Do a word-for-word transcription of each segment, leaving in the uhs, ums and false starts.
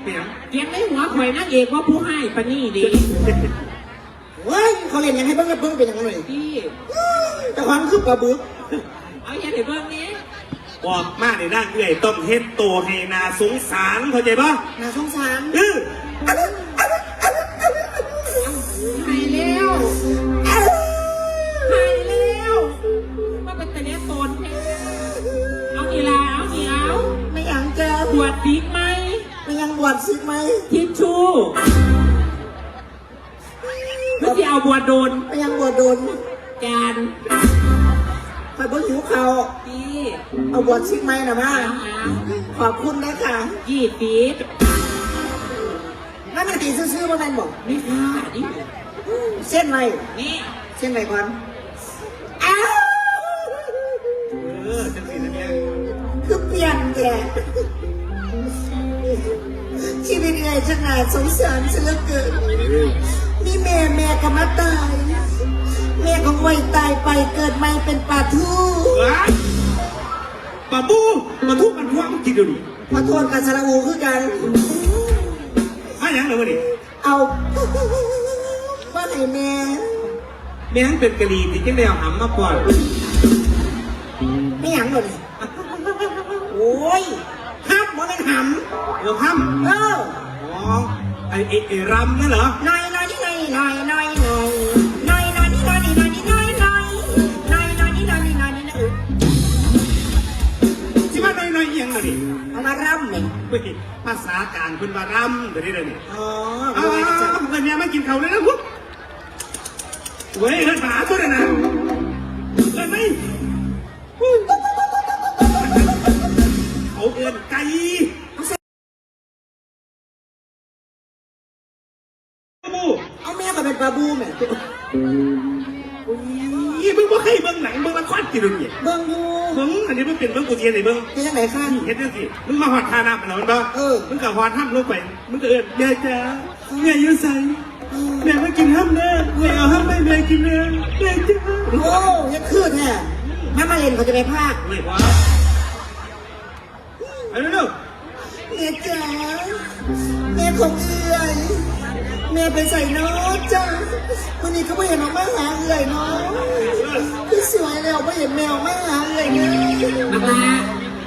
เปียงเปียงในหัวข่อยนางเอกว่าผู้ให้ปานนี่เด้เฮ้ยเขาเล่นยังให้เบิ่งกับเบิ่งเป็นอย่างไรพี่เจ้าของคือปลาบึกเอาอย่าได้เบิ่งนี้ออกมาในร่างเอื้อยต้องเฮ็ดโตให้น่าสงสารเข้าใจปะน่าสงสารเออหายแล้วหายแล้วมาเป็นแต่เนี้ยโตนแท้เอาดีละเอาดีเอาไม่อยากจะบวชดีไหม ไม่ยังบวชสิไหมทิชชู่เพื่อที่เอาบวชโดนไม่ยังบวชโดนจานคอยบ่หิวเขาพี่เอาบวชสิไหมนะมาขอบคุณนะคะยี่สิบนั่นน่ะตีซื่อๆว่าแม่นบอกไม่ค่ะนี่เส้นไว้นี่เส้นไว้ก่อน อ้าวเออจังสินะเนี่ยคือเปลี่ยนแท้ชีวิตเอ้ยช่างน่าสงสารซะเหลือเกินมีแม่แม่ก็มาตายแม่ของไว้ตายไปเกิดใหม่เป็นปลาทูว้ายปลาบูปลาทูมันพวกมันกินเดี๋ยวนี้ขอโทษกับสระอูคือกันมาหยังเหรอวะนี่ เอามาให้แม่แม่งเป็นกะหรี่ที่จังได้เอาหำมาก่อนไม่หยังเลยโอ้ยห้ำบ่แม่นหำเดี๋ยวห้ำเอออ๋อไอ้ไอ้ไอ้รำนั่นเหรอหน่อยหน่อยนี่หน่อยหน่อยหน่อยหน่อยหน่อยหน่อยนี่หน่อยนี่หน่อยหน่อยหน่อยหน่อยนี่หน่อยนี่หน่อยนี่หน่อยนี่หน่อยนี่หน่อยนี่หน่อยสิมาหน่อยหน่อยอีหยังล่ะนี่เอามารำเนี่ย ภาษากลางเพิ่นว่ารำเดี๋ยวนี้เดี๋ยวนี้อ๋อเอาเอาเอาเอาเพิ่นเนี่ยมากินข้าวเลยนะพุทธเว้ยเอิ้นหมาตัวนั้นนะเอิ้นไหมพุทธเขาเอิ้นไก่บูเอาแม่ก็เป็นปลาบูแม่ อีมึงบ่เคยเบิ่งหนังเบิ่งละครติดเนี่ยเบิ่งอยู่เบิ่งอันนี้มันเป็นเบิ่งกูเทียนไอ้เบิ่งเป็นยังไงคะนี่เฮ็ดจังซี่มึงมาฮอดท่าน้ำแล้วมันบ่เออมึงก็ฮอดห้ำลงไปมึงก็เอิ้นแม่จ๋าแม่อยู่ไสแม่มากินห้ำเด้อแม่เอาห้ำให้แม่กินเด้อแม่จ๋าโอ้เฮ็ดคือแท้แม่มาเล่นเขาจะไปพากนี่ว่า ไปเร็วๆแม่จ๋าแม่ของเอื้อยแม่ไปใส่เนาะจ้าวันนี้ก็ไม่เห็นออกมาหาเอื้อยเนาะพี่สวยแล้วไม่เห็นแม่ออกมาหาเอื้อยเลยบักลา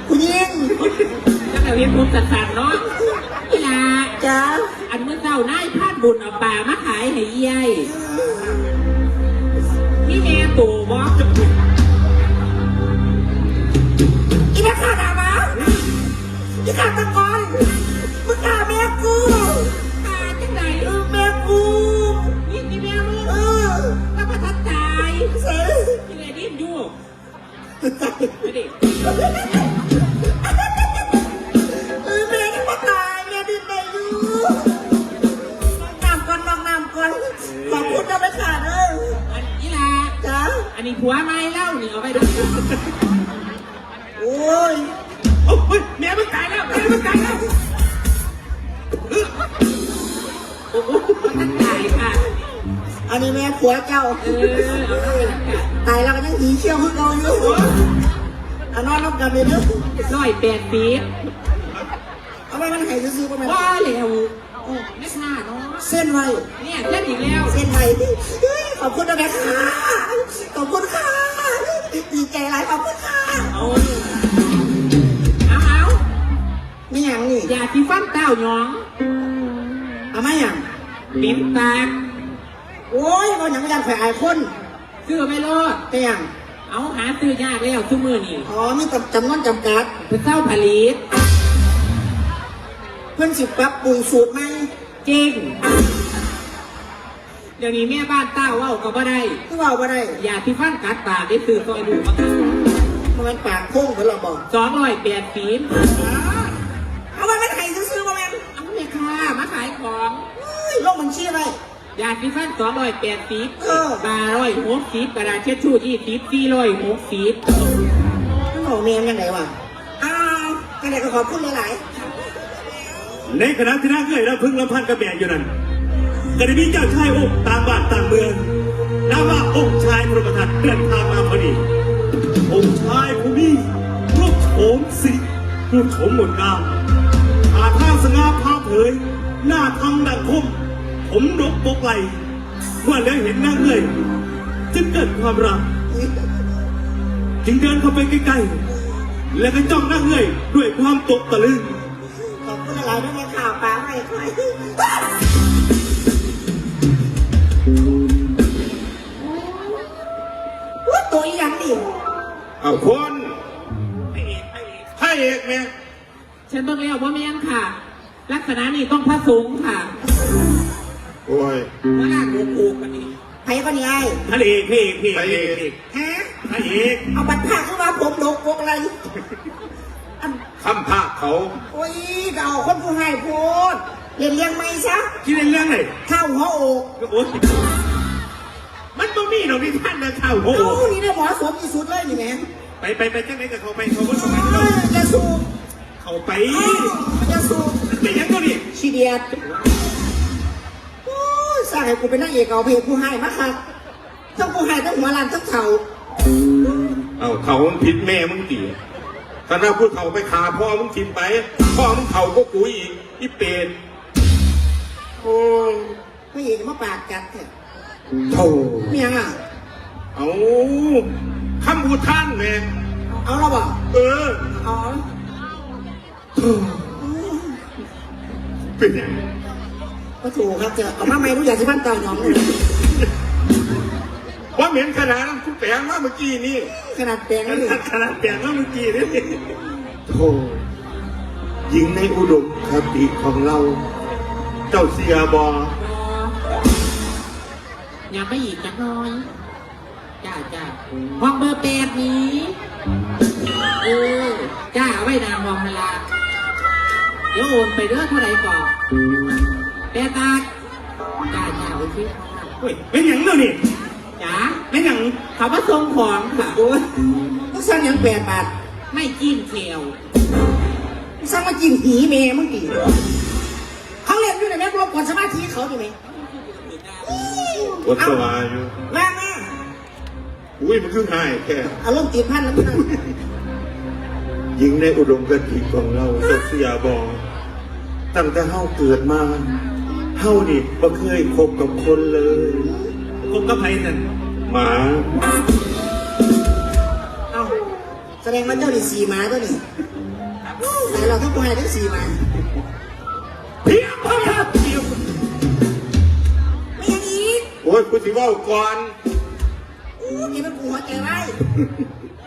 คุณยิ่งตั้งแต่เวียนผมสั่นๆเนาะนี่ล่ะจ้าอันเมื่อเจ้านายพาดบุญเอาปลามาขายให้เอี้ยย มีแม่โตบ่อีแม่ข้าด่ามาอีฆาตกรมึงฆ่าแม่กูฆ่าจังได๋เออแม่กูนี่นี่แม่มึงเออแล้วก็ทัดตายใส่กินอะไรดิ้นอยู่ไม่ได้เออแม่ยังบ่ตายแม่ดิ้นได้อยู่น้ำก่อนน้องน้ำก่อน ขอบคุณนะแม่ขาเด้ออันนี้ล่ะจ้าอันนี้ผัวใหม่เล่านี่เอาไปดูโอ้ยโอ้ยแม่มันตายแล้วแม่มันตายแล้วโอ้โหมันตายค่ะอันนี้แม่ผัวเจ้าเออเอาไปแล้วกันตายแล้วก็ยังหนีเขี้ยวคือเก่าอยู่อ่ะนอนร่วมกันเลยเด้อร้อยแปดสิบเอาไว้มันหายซื่อๆก็ไม่ว่าแล้ว โอ้ไม่ช้าเนาะเส้นไวเนี่ยเส้นอีกแล้วเส้นไวขอบคุณนะแม่ค่ะขอบคุณค่ะดีใจหลายขอบคุณค่ะเอาเอาเอาไม่หยังนี่ยาสีฟันเต้าหยองเอามาหยังเต็มปากโอ้ยเอาหยังยางไข่อายคน ซื้อไปโลดเปียงเอาหาซื้อยากแล้วซุมื้อนี้อ๋อมีจำนวนจำกัดเพิ่นเซาผลิตเพิ่นสิปรับปรุงสูตรใหม่จริงเดี๋ยวนี้แม่บ้านเต้าเว้าก็บ่ได้คือเว้าบ่ได้ยาสีฟันกัดปากได้ซื้อซอยลูกมาค่ะบ่แม่นปากโค้งเพิ่นหรอกบ่สองร้อยแปดสิบเอาไว้มันให้ซื่อๆบ่แม่นเอาแม่ค้ามาขายของเฮ้ยลงบัญชีไว้ ยาสีฟันสองร้อยแปดสิบเออห้าร้อยหกสิบกระดาษเช็ดชู่ยี่สิบสี่ร้อยหกสิบมันบอกแม่มันยังไงวะอ้าวจังได๋ก็ขอบคุณหลายๆในขณะที่นางเอื้อยลำพึงลำพันกับแม่อยู่นั้นก็ได้มีเจ้าชายองค์ต่างบ้านต่างเมืองนามว่าองค์ชายพรหมทัตเดินทางมาพอดีองค์ชายผู้มีรูปโฉมสิริรูปโฉมงดงามท่าทางสง่าผ่าเผย เอ้ย หน้าทองดังคม ผมดกบกไหล เมื่อเหลียวเห็นนางเอื้อย จึงเกิดความรัก จึงเดินเข้าไปใกล้ๆ และก็จ้องนางเอื้อยด้วยความตกตะลึง ขอบคุณหลายๆด้วยนะคะ ปลาไม่ค่อย ว่าตัวอีหยังนี่ เอาคน พระเอก พระเอก พระเอกเนี่ย ฉันเบิ่งแล้วบ่แม่นค่ะ ลักษณะนี้ต้องพระสงฆ์ค่ะ โอ้ย มาลากหัวโขกกันนี่ ไผคนนี้อ้าย พระเอก พระเอก พระเอก พระเอก ฮะ พระเอก เอาบัตรภาคคือว่าผมดกปกอะไร อัน คำภาคเขา โอ้ย ก็เอาคนผู้ให้โพด เล่นเรื่องใหม่ซะ ที่เล่นเรื่องไหน ท้าวหัวโอก โอ้ย มันบ่มีดอกนิทานนะท้าวหัวโอก เอานี่ได้เหมาะสมที่สุดเลยนี่แหม ไปไปไปจังไหนกับเขาไป เขาบ่สบาย เออ จะสู้ เข้าไป อ้าว มันจะสู้ เป็นหยังตัวนี้ ขี้เดียด โอ้ย สร้างให้กูเป็นนางเอก เอาพระเอกผู้ให้มาคัก ทั้งผู้ให้ทั้งหัวล้านทั้งเฒ่า เอาเขามันผิดแม่มึงติ คณะผู้เฒ่าไปขาพ่อมึงถิ่มไป พ่อมึงเฒ่าก็กูอีก อีเปรต โอ้ย พระเอกมาปากจัดแท้ โธ่ มีหยังอ่ะ เอา คำอุทานแหม เอาแล้วบ่ เออ เอา โธ่ เป็นหยัง ก็ถูกครับ เจอ เอามาใหม่ รู้อยากสิพันเต่าหยองเลย ว่าเหม็นขนาดนั้น กูแปลงมาเมื่อกี้นี่ ขนาดแปลงเลย ขนาดแปลงมาเมื่อกี้นี่ โธ่ หญิงในอุดมคติของเรา เจ้าเสียบ่ อย่ามาอีกจักหน่อย จ้า จ้า ห้องเบอร์แปดนี้ เออ จ้า เอาไว้หน้าห้องหั่นล่ะ เดี๋ยวโอนไปเด้อ เท่าไหร่ก่อน แปดบาท จ้า จ้า โอเคค่ะ เฮ้ย เป็นหยังเดี๋ยวนี้ จ๋า เป็นหยัง เขามาส่งของค่ะ โอ้ย มึงสั่งหยังแปดบาท ไม่จิ้มแจ่ว มึงสั่งมากินหีแม่มึงติ เขาเล่นอยู่ในแม่งรบกวนสมาธิเขาดิแม่ วัดสวาอยู่ มามา อุ้ย มันคือง่ายแค่ อารมณ์ติดพันแล้วมึงนะ หญิงในอุดมคติของเรา เจ้าเสียบ่ ตั้งแต่เฮาเกิดมา เฮานี่บ่เคยคบกับคนเลย คบกับไผนั่น หมา เอ้า แสดงว่าเจ้านี่สีหมาตัวนี้ ตายแล้วทั้งผู้ให้ทั้งสีหมา เพียงพอครับ ไม่ยังอีก โอ้ย กูสิเว้าก่อน อู้ นี่มันกูหัวใจไว้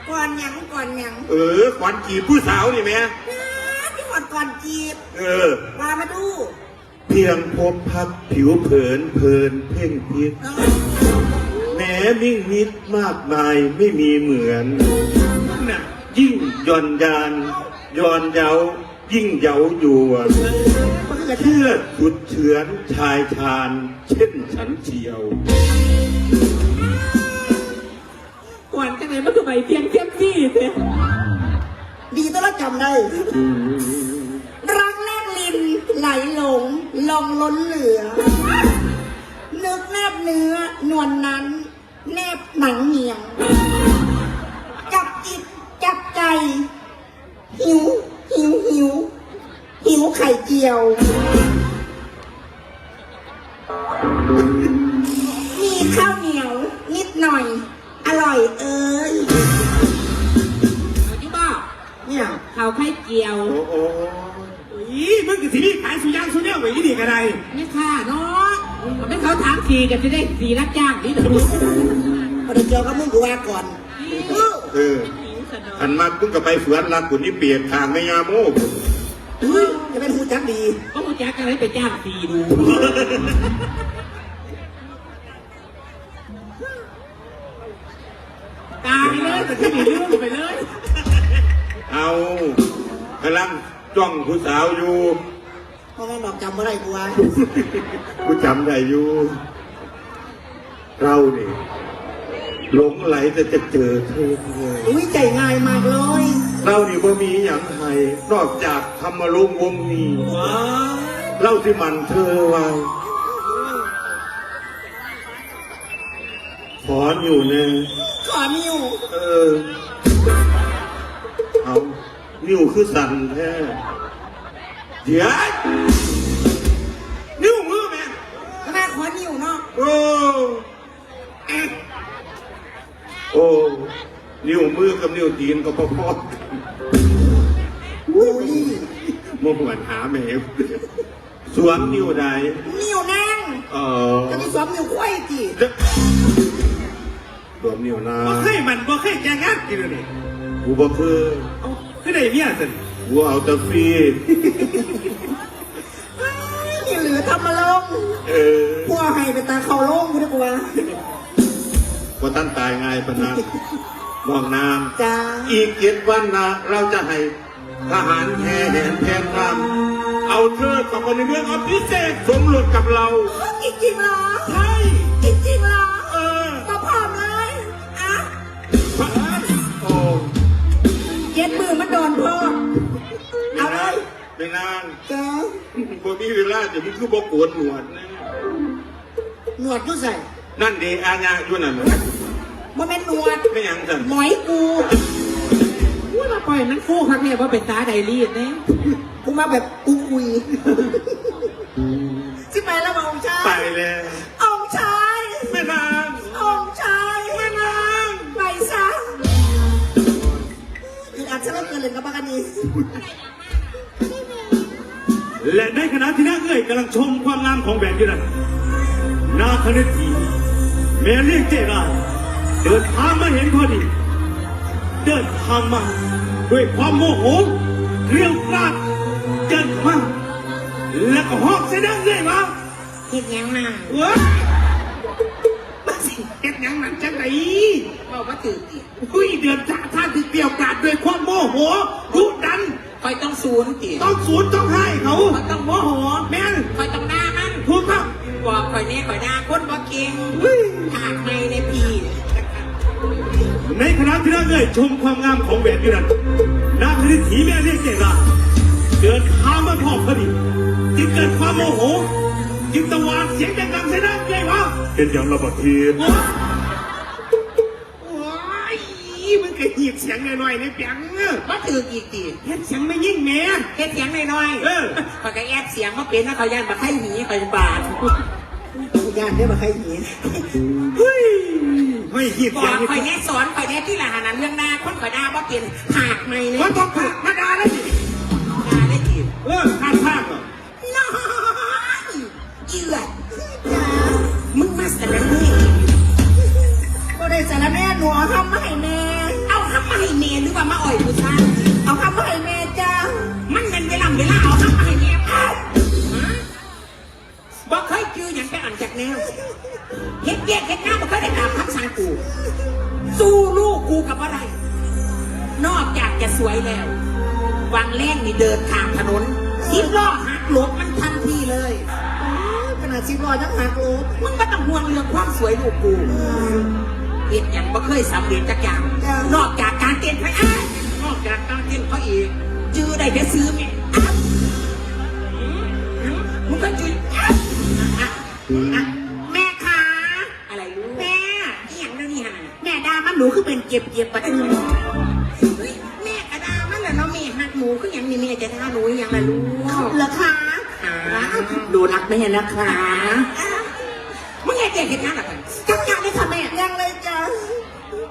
ก่อนหยัง ก่อนหยัง เออ ก่อนจีบผู้สาวนี่แหม ป๊าด ที่ก่อนก่อนจีบ เออ ว่ามาดู เพียงพบพักผิวเผินเพลินเพ่งพิษ เออ แม้มิ่งมิตรมากมายไม่มีเหมือน น่ะ ยิ่งหย่อนยาน หย่อนเยา ยิ่งเย้ายวน เชื่อดสุดเฉือนชายชาญเช่นฉันเชียว ก่อนจังไหนมันคือใบเพียงเทียมที่เสีย ดีตัวละจำได้ รักแลบลิ้นไหลหลง ลงล้นเหลือ นึกแนบเนื้อนวลนั้น แนบหนังเหนียง จับจิตจับใจ หิว หิว หิว หิวไข่เจียว มีข้าวเหนียวนิดหน่อย อร่อยเอ้ย เอาอยู่บ่ เนี่ย ข้าวไข่เจียว โอ้โห อีมึงก็สิมีขายสุย่างสุแนวไว้อีนี่ก็ได้ ไม่ค่ะเนาะ มันเป็นเขาถามสีก็จะได้สีรับจ้างนี่เด้อ บ่ได้เกี่ยวกับมึง กูว่าก่อน เออ อันมากมึงก็ไปสวนรักกุนนี่เปียกทางแม่ยาโม อุ้ย จะเป็นฮูจักดี ก็ฮูจักอะไรไปจ้างสีดู ตายเลย แต่ที่หนีเรื่องไปเลย เอา กำลังจ้องผู้สาวอยู่ เพราะแม่นดอกจำบ่ได้กูว่า กูจำได้อยู่ เรานี่ หลงไหลแต่จะเจอเธอเท่านั้น อุ้ย ใจง่ายมากเลย เรานี่บ่มีหยังให้ นอกจากธรรมรงค์วงศ์นี้ ว้าว เราสิหมั่นเธอไว้ ขอนิ้วแน่ ขอนิ้ว เออ เอา นิ้วคือสั่นแท้ เดี๋ยว กับนิ้วตีนก็พอๆ บูลลี่ บ่ม่วนหาแม่ สวมนิ้วใด นิ้วนาง เออ จะไปสวมนิ้วควายติ สวมนิ้วนาง บ่เคยหมั่น บ่เคยแต่งงานติเดี๋ยวนี้ กูบ่เคย เอ้า คือได้เมียซั่น กูเอาแต่ฟรี นี่หรือธรรมรงค์ เออ ผัวให้ไปตาเข้าโรงกูดีกว่า บ่ทันตายง่ายปานนั้น น้องนาง จ้า อีกเจ็ดวันนะ เราจะให้ทหารแห่แหนแพนรำ เอาเธอกลับไปในเมืองอภิเษกสมรสกับเรา จริงๆเหรอ ใช่ จริงๆเหรอ เออ ก็พร้อมเลย อ่ะ พระ โอ้ เจ็ดมือมันโดนพ่อ เอาเลย แม่นาง จ้า บ่มีเวลา เดี๋ยวมึงคือบ่โกนหนวดนะ หนวดอยู่ไส นั่นเด้ อาญาอยู่นั่นน่ะ บ่แม่นหนวด แม่นหยังซั่น หมอยกู อุ้ย มาปล่อยมันฟูคักแน่ บ่เป็นตาไดรีดเด้ กูมาแบบอุยอุย สิไปแล้วบ่องค์ชาย ไปแล้ว องค์ชาย แม่นาง องค์ชาย แม่นาง ไปซะ อึดอัดซะเหลือเกินเลยกับบักอันนี้ และในขณะที่นางเอื้อยกำลังชมความงามของแหวนอยู่นั้น นาคนิธีแม่เลี้ยงเจราเดินทางมาเห็นพอดี เดินทางมาด้วยความโมโหเกรี้ยวกราด เดินเข้ามา แล้วก็ฮ้องใส่นางเอื้อยว่า เฮ็ดหยังนั่น เว้ย มันสิเฮ็ดหยังนั่นจังใด เว้าบ่ถืกติ อุ้ย เดือนท่าทางที่เกรี้ยวกราดด้วยความโมโหดุดัน ข้อยต้องสูนติ ต้องสูนต้องฮ้ายเขา ข้อยต้องโมโห แม่น ข้อยต้องด่ามัน ถูกต้อง บอกข้อยแน่ ข้อยด่าคนบ่เก่ง อุ้ย ถากใหม่แน่พี่ ในขณะที่นางเอื้อยชมความงามของแหวนอยู่นั้น นาคนิธีแม่เลี้ยงเจราเดินทางมาพ้อพอดี จึงเกิดความโมโห จึงตวาดเสียงดังๆใส่นางเอื้อยว่า เฮ็ดหยังล่ะบักเทศ โอ๊ย โอ๊ย มึงก็เฮ็ดเสียงน้อยๆในเปียง บ่ถืกอีกติ เฮ็ดเสียงแม่ยิ่งแหม เฮ็ดเสียงน้อยๆ เออ ข้อยก็แอบเสียงบ่เป็นนะ ข้อยย่านบักไข่หี ข้อยบาด กูย่านเด้อบักไข่หี เฮ้ย เฮ้ย เฮ็ด บอ เสียง กข้อยแน่ สอนข้อยแน่ติล่ะ หั่นน่ะ เรื่องด่าคนข้อยด่าบ่เป็น ถากใหม่แน่ บ่ต้องถาก มาด่าเลยสิ ด่าเลยติ เออ ถาก ถากเหรอ น้อย เอือด มึงมาสารแหน่ บ่ได้สารแหน่ หนูเอาคำมาให้แม่ เอาคำมาให้แม่หรือว่ามาอ่อยผู้ชาย เอาคำมาให้แม่จ้า มันแม่นเวลา เวลาเอาคำมาให้แม่ อ้าว ฮะ บ่เคยจื่อหยังจักอันจักแนว เฮ็ดเวียกเฮ็ดงานบ่เคยได้ตามคำสั่งกู สู้ลูกกูก็บ่ได้ นอกจากจะสวยแล้ว วังแรกนี่เดินข้ามถนน สิบล้อหักหลบมันทันทีเลย ขนาดสิบล้อยังหักหลบ มึงบ่ต้องห่วงเรื่องความสวยลูกกู เฮ็ดหยังบ่เคยสำเร็จจักอย่าง จ้ะ นอกจากการเต้นพระเอก นอกจากการเต้นพระเอก จื่อได้แต่ซื้อแม่ มึงก็จื่อ แม่คะ อะไรลูก แม่ อีหยังเดี๋ยวนี้หั่นน่ะ แม่ด่ามันหนูคือเป็นเจ็บๆ บัดนี้ เฮ้ย แม่ก็ด่ามันแหละเนาะ แม่ฮักหนูคือหยังนี่ แม่จะด่าหนูอีหยังล่ะลูก เหรอคะ ค่ะ หนูรักแม่นะคะ มึงเฮ็ดเวียกเฮ็ดงานล่ะบัดนี้ จัดการเลยค่ะแม่ ยังเลยจ้ะ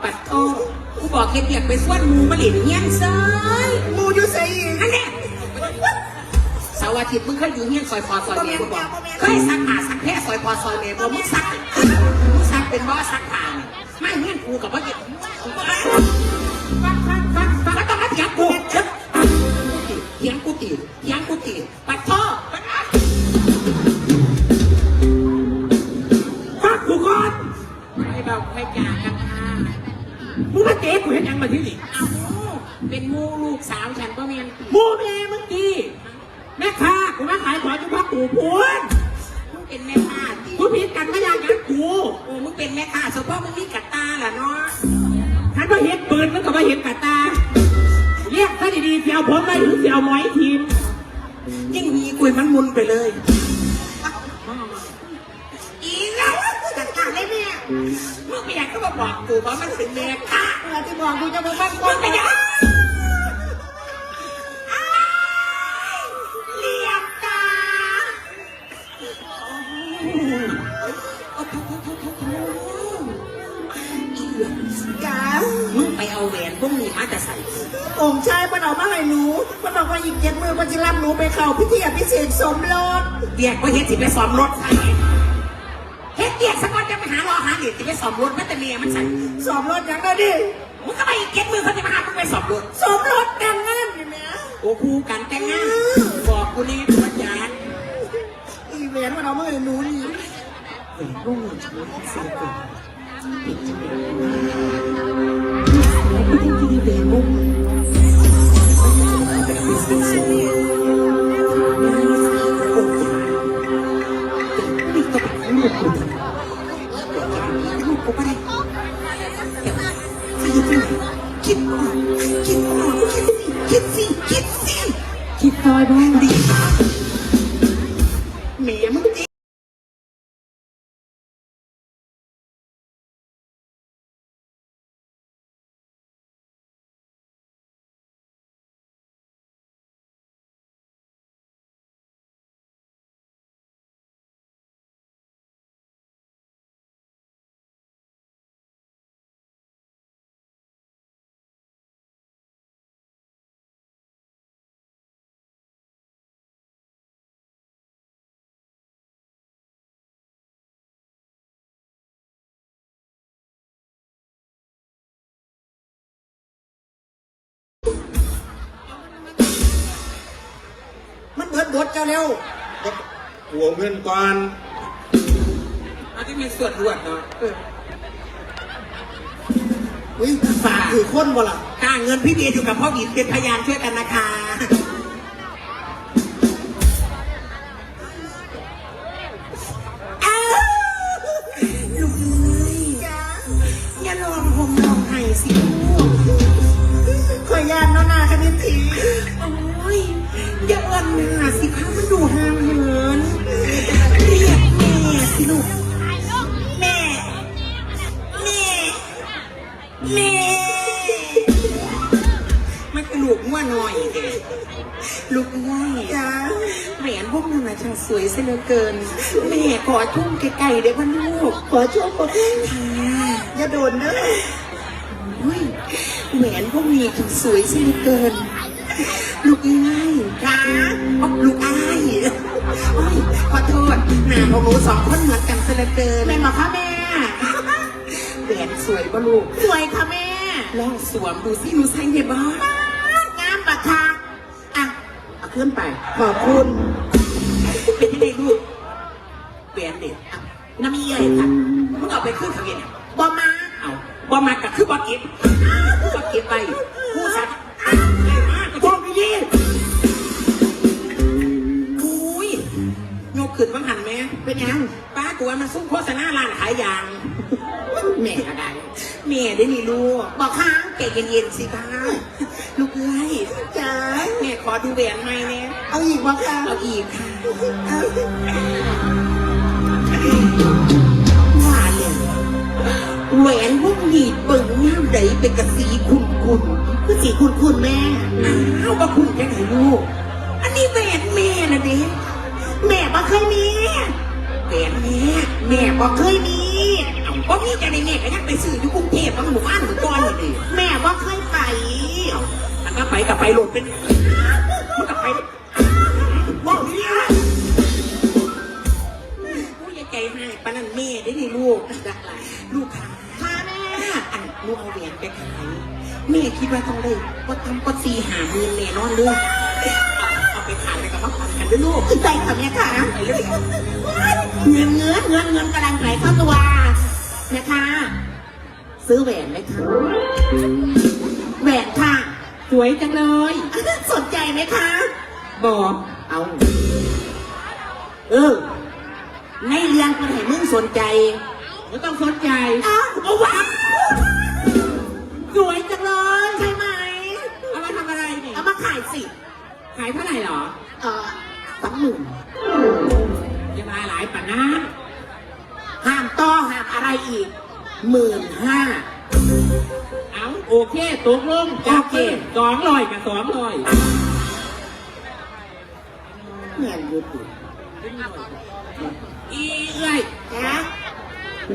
ปัดโทษ กูบอกเฮ็ดเวียกไปชวนหมู่มาเล่นเฮียนเซ้ย หมู่อยู่ไสอีก อันเนี้ย เสาร์อาทิตย์มึงเคยอยู่เฮียนซอยพ่อซอยแม่บ่ บ่แม่นจ้ะ บ่แม่น เคยซักผ้าซักแผ่ซอยพ่อซอยแม่บ่ มึงซัก มึงซักเป็นบ่ ซักผ้านี่ มาเฮียนกูกับบ่เฮ็ด ฟัง ฟัง ฟัง ฟัง บ่ต้องมาเถียงกู เถียงกูติ เถียงกูติ ปัดโทษ ฟังกูก่อน ใครเบาใครจ่ากันค่ะ มึงมาเตะกูเฮ็ดหยังมาที่นี่ เอ้า เป็นหมู่ลูกสาวฉันบ่แม่นติ หมู่แม่มึงติ แม่ค้า กูมาขายของอยู่พ่อกูพูน มึงเป็นแม่ค้าติ กูผิดกันก็ยังยังกู โอ้ มึงเป็นแม่ค้า สมพ่อมึงมีกระตาล่ะเนาะ คันบ่เห็นปืน มึงก็บ่เห็นกระตา เรียกซะดีๆ สิเอาผมไปหรือสิเอาหมอยทีม ยิ่งมีกุยมันมุนไปเลย อีแล้วกูจัดการเลยแม่ มึงไปอยากก็มาบอกกูว่ามันเป็นแม่ค้า เออ ที่บอกกูจะมาบ้านคน มึงไปอยาก อ้าย เหลี่ยมตา อีหยัง จ้า มึงไปเอาแหวนพวกนี้ องค์ชายมันเอามาให้หนู มันบอกว่าอีกเจ็ดมื้อมันจะรับหนูไปเข้าพิธีอภิเษกสมรส เวียกบ่เฮ็ดสิไปสมรสไส เฮ็ดเวียกซะก่อนจะไปหาเลาะหาเล่นสิไปสมรสมาแต่แม่มันไส สมรสหยังเด้อนี่ มึงก็ไปอีกเจ็ดมื้อเขาจะมาหามึงไปสมรส สมรสแต่งงานนี่แหม โอ้ คู่กันแต่งงาน อืม บอกกูแน่ตัวจาน อีแหวนมันเอามาให้หนูนี่ แหวนวงนี้จะมีเสียก่อน เป็นจังได๋วะ ไม่ต้องดีแหวนวงนี้ มันจะเป็นเสียงสูง โอ้ย แต่ไม่ต้องไปรู้กูเถอะ ลูกกูบ่ได้ คิดออก คิดออก คิดสิ คิดสิ คิดสิ คิดซอยบ้างดิ แม่มึงติ มันเบิดบทเจ้าแล้ว กูเอาเงินก่อน อันนี้มีส่วนรวดเนาะ เออ อุ้ย ฝากถือคนบ่ล่ะ ค่าเงินพี่เบียร์อยู่กับพ่อหญิงเป็นพยานช่วยกันนะคะ อ้าว ลูกเอ้ย อย่าร้องห่มร้องไห้สิลูก ข้อยย้านเนาะนาคณิตถี โอ้ย อย่าเอิ้นนาสิคะ มันดูห่างเหิน เรียกแม่สิลูก แม่ แม่ แม่ มันคือลูกงัวน้อยเด้ ลูกเอ้ย จ้า แหวนวงนั้นน่ะช่างสวยซะเหลือเกิน แม่ขอชมใกล้ๆได้บ่ลูก ขอชมบ่ลูก ค่ะ อย่าโดนเด้อ โอ้ย แหวนวงนี้ช่างสวยซะเหลือเกิน ลูกเอ้ย ค่ะ ลูกอ้าย โอ้ย ขอโทษ หน้าของหนูสองคนเหมือนกันซะเหลือเกิน แม่นบ่คะแม่ แหวนสวยบ่ลูก สวยค่ะแม่ ลองสวมดูสิ หนูใส่ได้บ่ ป๊าด งามบักคัก อ่ะ เอาขึ้นไป ขอบคุณ เป็นจั่งใดลูก แหวนเด้ อ่ะ นำอีเอื้อยค่ะ มึงเอาไปคืนเขาเฮ็ดหยัง บ่มัก เอ้า บ่มักก็คือบ่เก็บ คือบ่เก็บไว้ ผู้สัตว์ อ้าว มา พวกนี้ อุ้ย ยกขึ้นว่าหันแม่ เป็นหยัง ป้ากูว่ามันซุ่มโฆษณาร้านขายยาง แม่ก็ได้ แม่ได้นี่ลูก บอกค่ะ ใจเย็นๆสิคะ ลูกเอ้ย จ๋า แม่ขอดูแหวนใหม่แน่ เอาอีกบ่คะ เอาอีกค่ะ เอา ว่าแล้ว แหวนวงนี้เบิ่งยามใดเป็นกะสีขุ่นๆ คือสีขุ่นๆ แม่ อ้าว บ่ขุ่นจั่งใดลูก อันนี้แหวนแม่น่ะเด้ แม่บ่เคยมี แหวนแม่ แม่บ่เคยมี เอ้า บ่มีจั่งใดแม่ก็ยังไปซื้ออยู่กรุงเทพฯ มาหมู่บ้านหมู่ก่อนนี่เด้ แม่บ่เคยไป เอ้า อันก็ไปก็ไปโลดเป็น มันก็ไป เว้าดีๆ ผู้ใหญ่ใจให้ปานนั้นแม่ได้นี่ลูก ลูกค่ะ ค่ะแม่ อันลูกเอาแหวนไปขาย แม่คิดว่าต้องได้บ่ต่ำกว่าสี่ห้าหมื่นแน่นอนเลย เอาไปขายแล้วก็มาผ่อนกันเด้อลูก ได้ค่ะแม่ค่ะ ไปเลย เงิน เงิน เงิน เงินกำลังไหลเข้าตัว แม่ค่ะ ซื้อแหวนไหมคะ แหวนค่ะ สวยจังเลย สนใจไหมคะ บอก เอา เออ ในเรื่องเพิ่นให้มึงสนใจ ไม่ต้องสนใจ อ้าว เอาวะ สวยจังเลย ใช่ไหม เอามาทำอะไรนี่ เอามาขายสิ ขายเท่าไหร่หรอ เออ สองหมื่น อย่ามาหลายปานนั้น ห้ามต่อ ห้ามอะไรอีก หมื่นห้า เอา โอเค ตกลง จัดไป โอเค สองร้อยกับสองร้อย แม่นอยู่ติ อีเอื้อย ฮะ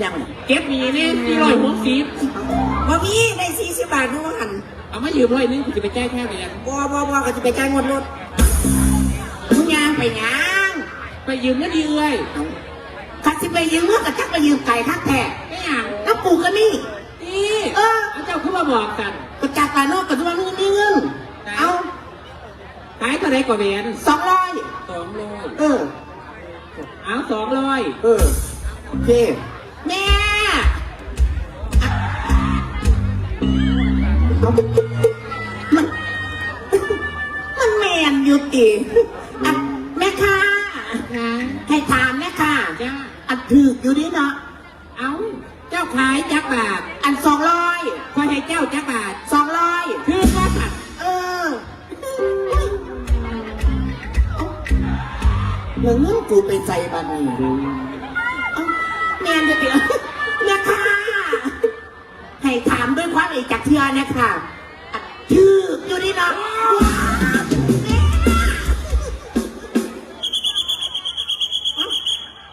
ยัง เก็บหนี้นี่ สี่ร้อยหกสิบ บ่มี ได้สี่สิบบาทอยู่ว่าหั่น เอามายืมร้อยหนึ่ง กูสิไปจ่ายค่าเรียน บ่บ่บ่ ก็สิไปจ่ายงวดรถ มึงย่างไปหยัง ไปยืมเงินอีเอื้อย เอ้า คันสิไปยืมเงินก็จักไปยืมไกลคักแท้ ไม่หยัง แล้วกูก็มี นี่ เออ เอาเจ้าคือมาบอกกัน ก็จักไปเนาะ ก็สิว่ามึงมีเงิน ไหน เอา ขายเท่าใดก่อแหวน สองร้อย สองร้อย เออ เอา สองร้อย เออ โอเค แม่ เอา มัน มันแม่นอยู่ติ อัน แม่ค้า นะ ให้ถามแม่ค้า จ้า อันถืกอยู่นี่เนาะ เอ้า เจ้าขายจักบาท อัน สองร้อย ข้อยให้เจ้าจักบาท สองร้อย ถืกบ่ซั่น เออ แล้วเงินกูไปใส่บัดนี้ เอ้า แม่นเด้อติ แม่ค้า ให้ถามด้วยความเอกจักเทื่อนะคะ ถืกอยู่นี่เนาะ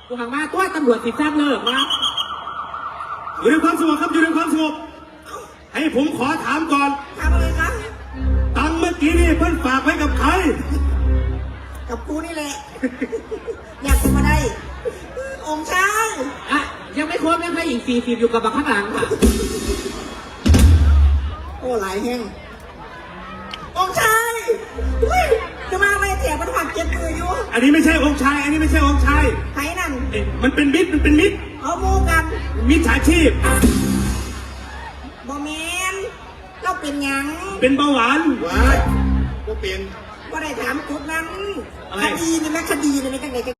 กูหังมาตัวตำรวจสิทราบเลิกมา อยู่ในความสงบครับ อยู่ในความสงบ ให้ผมขอถามก่อน ถามอะไรคะ ตังค์เมื่อกี้นี่เพิ่นฝากไว้กับใคร กับกูนี่แหละ อยากจะมาได้ องค์ชาย อ่ะ ยังไม่ครบนะ พระหญิงสี่สิบอยู่กับบักข้างหลังค่ะ โอ้ หลายแฮง องค์ชาย อุ้ย จะมาอะไรเสียมันหอดเจ็บมืออยู่ อันนี้ไม่ใช่องค์ชาย อันนี้ไม่ใช่องค์ชาย ไผนั่น เอ๊ะ มันเป็นมิตร มันเป็นมิตร เอาหมู่กัน มิจฉาชีพ บ่แม่น เราเป็นหยัง เป็นเบาหวาน ว้าย บ่เป็น บ่ได้ถามจุดนั้น อะไร คดีนี่แม่ คดีนี่แม่จังใด